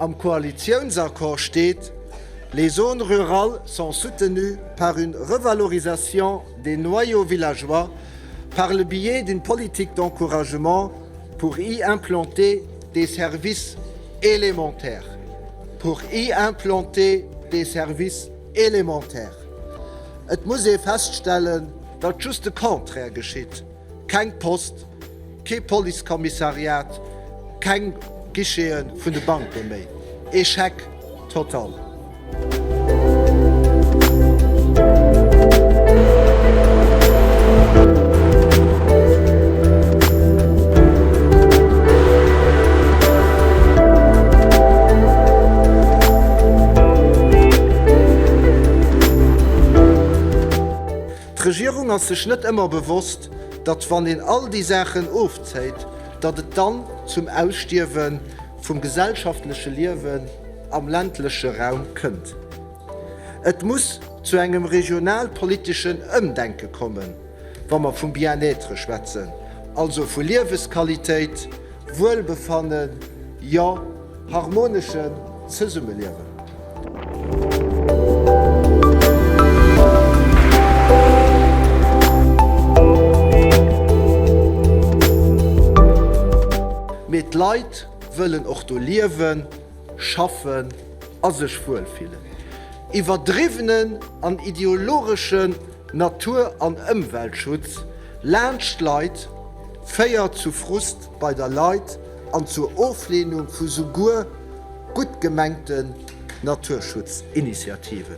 Am Koalitiounsaccord steet, Les zones rurales sont soutenues par une revalorisation des noyaux villageois par le biais d'une politique d'encouragement pour y implanter des services élémentaires. Pour y implanter des services élémentaires. Et muss ee feststellen, datt just de Contraire geschitt. Keng Post, kee Policekommissariat, keng Guichete vun de Banke méi. Échec total. D'Regierung ass sech net ëmmer bewosst, datt wann een all déi Saachen ofzéit, datt et dann zum Ausstierwe vum gesellschaftleche Liewen am ländleche Raum kënnt. Et muss zu engem regionalpoliteschen Ëmdenke kommen, wa mer vum Bien-être schwätzen, also vu Liewesqualitéit, Wuelbefannen, jo harmoneschen Zesummeliewen. Mee d'Leit wëllen och do liewen, schaffen a sech wuelfillen. Iwwerdriwwenen an ideologeschen Natur an Ëmweltschutz laanscht d'Leit féiert zu Frust bei der Leit an zur Ofleenung vu souguer gutt gemengten Naturschutzinitiativen.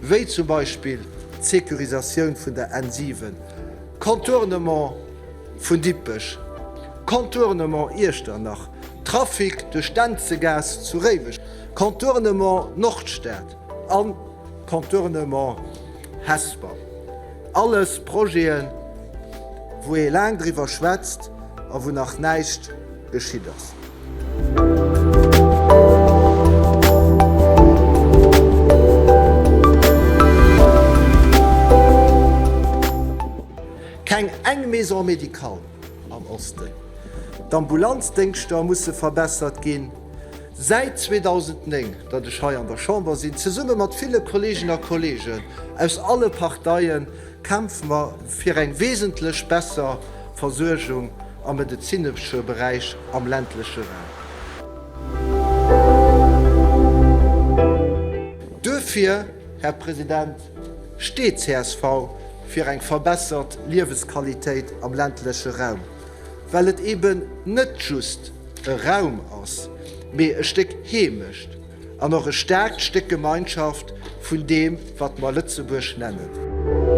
Wéi zum Beispill d'Securisatioun vun der N7, Contournement vun Dippech, Contournement Iechternach, Trafic duerch d'Enzegaass zu Réimech, Contournement Nordstad an Contournement Hesper. Alles Projeten, wou ee laang driwwer schwätzt a wou nach näischt geschitt ass. Keng eng Maison médicale am Osten. D'Ambulanzdéngschter musse verbessert ginn. Säit 2009, datt ech hei an der Chamber sinn, zesumme mat ville Kolleegen a Kollegen aus alle Parteien, kämpfe mer fir eng wesentlech besser Versuergung am medezinesche Beräich am ländleche Raum. Duerfir, Här President, steet csv fir eng verbessert Liewesqualitéit am ländleche Raum, well et eben net just e Raum ass, mee e Stéck Heemecht an och e staarkt Stéck Gemeinschaft vun deem, wat mer Lëtzebuerg nennen.